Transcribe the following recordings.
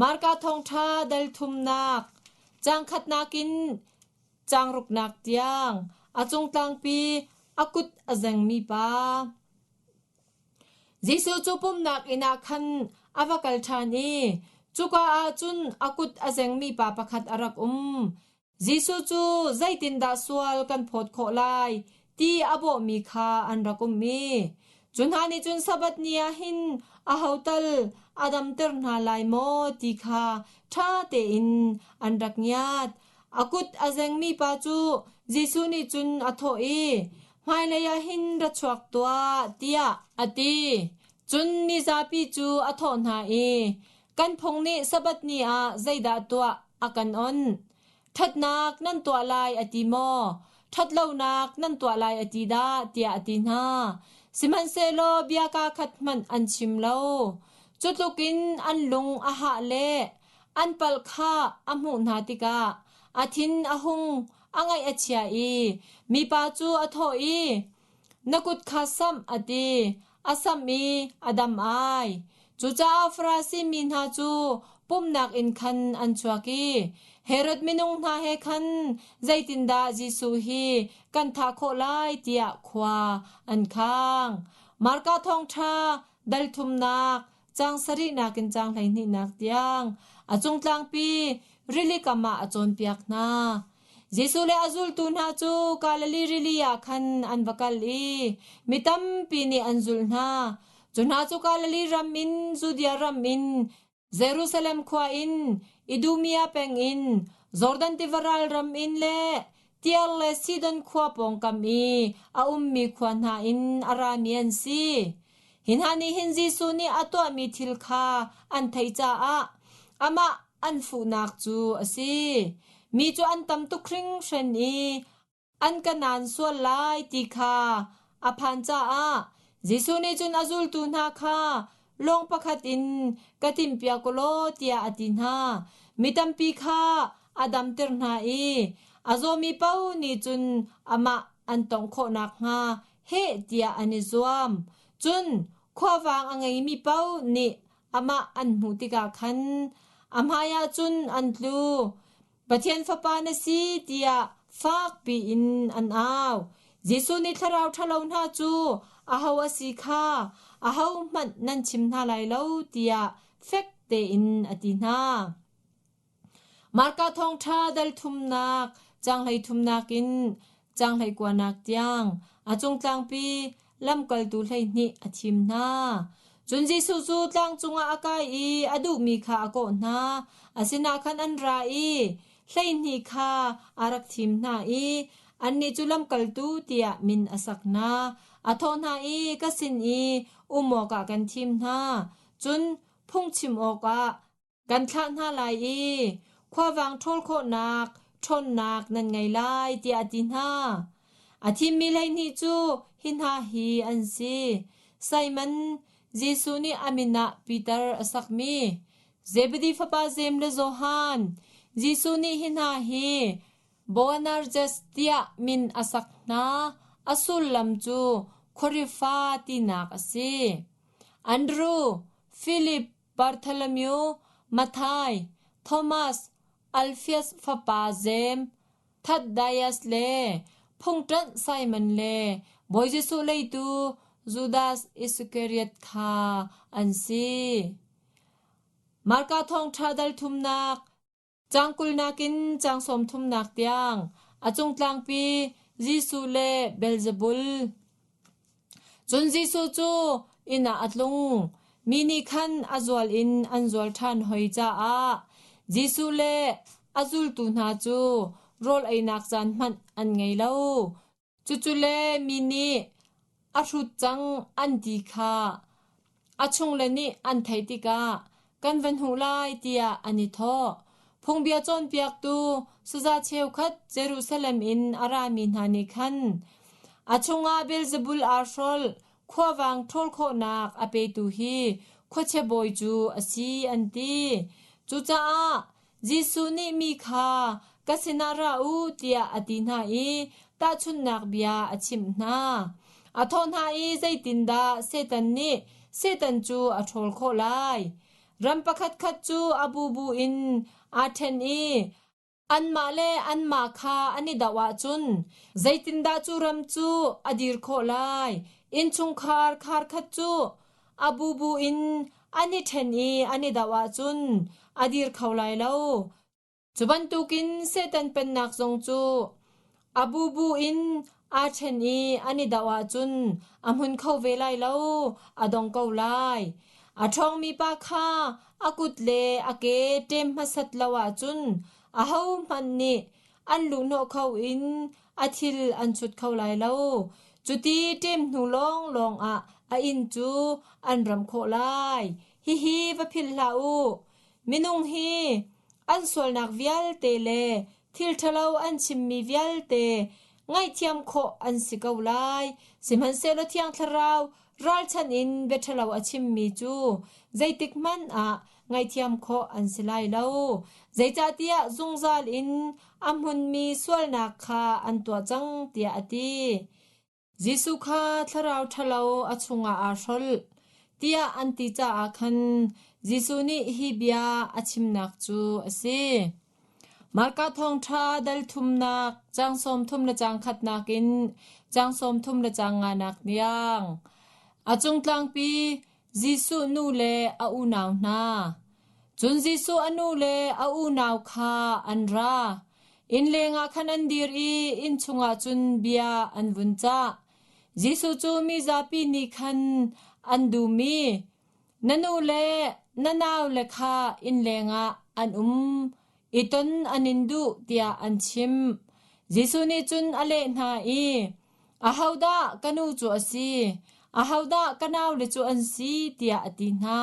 Marka thawngṭha dal thumnak, caang khatnak in caang ruknak tiang a cungtlangpi a kut a zengmi pa. Jesuh cu pumhnak inn ah khan a va kal ṭhan i cuka ah cun a kut a zengmi pa pakhat a rak um. Jesuh cu zeitindah sual kan phawt khawh lai ti a bawhmi kha an rak um i cu hna nih cun Sabbath ni ah hin aho tal a damter hna lai maw ti kha ṭha tein an rak ngiat. A kut a zengmi pa cu Jesuh nih cun a thawh i, Hmailei ah hin ra chuak tuah, tiah a ti. Cun mizapi cu a thawh hna i, Kan phung nih Sabbath ni ah zeidah tuah a kan onh? Ṭhatnak nan tuah lai a ti maw? Ṭhatlonak nan tuah lai a ti dah? tiah a ti hna. Sihmanhsehlaw bia kaa khat hmanh an chim lo. Cu tlukin an lung a hah le an palh kha a hmuh hna tikah a thin a hung, a ngaih a chia i mipa cu a thawh i, Na kut kha samh, a ti. A samh i a dam ai. Cucaah Farasi mi hna cu pumhnak inn khan an chuak i Herod minung hna he khan zeitindah Jesuh hi kan thah khawh lai tiah khua an khang. Marka thawngṭha dal thumnak caang sarihnak in caang hleihnihnak tiang a cungtlangpi rili kam ah a cawnpiak hna. Jesuh le a zultu hna cu Galilee rili ah khan an va kal i mi tampi nih an zulh hna. Cu hna cu Galilee ram in, Judea ram in, Jerusalem khua in, Idumea peng in, Jordan tiva ral ram in le Tyre le Sidon khua pawngkam i a ummi khua hna in a rami an si. Hi hna nih hin Jesuh nih a tuahmi thil kha an theih caah amah an fuhnak cu a si. Mi cu an tam tuk hringhran i an ka naan sual lai ti kha a phan caah Jesuh nih cun a zultu hna kha lawng pakhat in ka timhpiak u law tiah a ti hna. Mi tampi kha a damter hna i a zawmi paoh nih cun amah an tawngh khawh nakhnga heh tiah an i zuam. Cun khuavang a ngeimi paoh nih amah an hmuh tikah khan a hmaiah cun an tlu. Pathian Fapa na si tiah fakpi in an au. Jesuh nih thlarau ṭhalo hna cu aho a si kha ahohmanh nan chim hna lai lo tiah fek tein a ti hna. Marka thawngṭha dal thumnak, caang hleithumnak in caang hleikuanak tiang a cungtlangpi lamkaltu 12 a thim hna. Cun Jesuh cu tlang cungah a kai i a duhmi kha a kawh hna. A sinah khan an ra i 12 kha a rak thim hna i annih cu lamkaltu tiah min a sak hna. A thawh hna i ka sin i um awkah kan thim hna. Cun phungchim awkah Kan thlah hna lai i khuavang ṭhawl khawhnak ṭhawnnak nan ngei lai, tiah a ti hna. A thimmi 12 cu hi hna hi an si: Simon, Jesuh nih a min ah Peter a sakmi, Zebedi fapa Jeim le Johan. Jesuh nih hi hna hi Boanerges tiah min a sak hna, a sullam cu Khuarifa tinak a si. Andru, Filip, Bartholomew, Matthai, Thomas, Alfeus fapa Jeim, Thaddaeus le phungṭanh Simon le Bawi Jesuh leitu Judas Iskariot kha an si. Marka thawngṭha dal thumnak Caang kulnak in caang sawmthumnak tiang a cungtlangpi Jesuh le Beelzebul. Cun Jesuh cu inn ah a tlung. Mi nih khan a zual in an zual ṭhan hoi caah Jesuh le a zultu hna cu rawl einak caan hmanh an ngei lo. Cucule mi nih a hrut cang an ti kha a chungle nih an theih tikah kan va hnuh lai tiah an i thawh. Phungbia cawnpiaktu saza cheukhat Jerusalem in a rami hna nih khan a chungah Beelzebul aa hrolh, khuavang ṭhawl khawhnak a petu hi khuachia bawi cu a si an ti. Cucaah Jesuh nih mi kha ka sinah ra u tiah a ti hna i tahchunhnak bia a chimh hna. A thawh hna i zeitindah Satan nih Satan cu a ṭhawl khawh lai? Ram pakhatkhat cu a bubu in aa ṭhen i anmah le anmah kha an i doh ahcun zeitindah cu ram cu a dir khawh lai? Innchungkhar kharkhat cu a bubu in an i ṭhen i an i doh ahcun a dir kho lai lo. Cu bantukin Satan pennak zong cu a bubu in aa ṭhen i an i doh ahcun a hmun kho ve lai lo, a dong ko lai. A ṭhawngmi pa kha a kut le a ke ṭem hmasat lo ahcun ahohmanh nih an luhhnawh kho in a thil an chut kho lai lo. Cuti ṭem hnu lawnglawng ah a inn cu an ram khawh lai. Hihi va philh hlah u. Minung hi an sualnak vialte le thil ṭhalo an chimmi vialte ngaihthiam khawh an si ko lai. Sihmanhsehlaw Thiang Thlarau ralchanh in bia ṭhalo a chimmi cu zeitik hmanh ah ngaihthiam khawh an si lai lo. Zeicahtiah zungzal in a hmunmi sualnak kha an tuah cang tiah a ti. Jesuh kha thlarau ṭhalo a chungah aa hrolh tiah an ti caah khan Jesuh nih hi bia a chimnak cu a si. Marka thawngṭha dal thumnak caang 30 le caang khatnak in caang 30 le caang nganak tiang. A cung tlangpi Jesuh nu le a unau hna. Cun Jesuh a nu le a unau kha an ra. Inn lengah khan an dir i inn chungah cun bia an vun cah. Jesuh cu mi zapi nih khan an dum i, Na nu le na naule kha inn lengah an um i ton an in duh tiah an chimh. Jesuh nih cun a leh hna i, Ahodah ka nu cu a si? Ahodah ka naule cu an si? tiah a ti hna.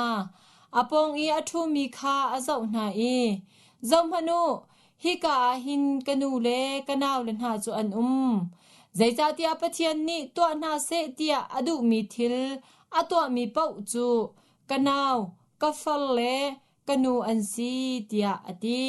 A pawng i a ṭhumi kha a zoh hna i, Zohhmanh u, hika ah hin ka nu le ka naule hna cu an um. Zeicahtiah Pathian nih tuah hna seh tiah a duhmi thil a tuahmi paoh cu ka nau, ka far le ka nu an si, tiah a ti.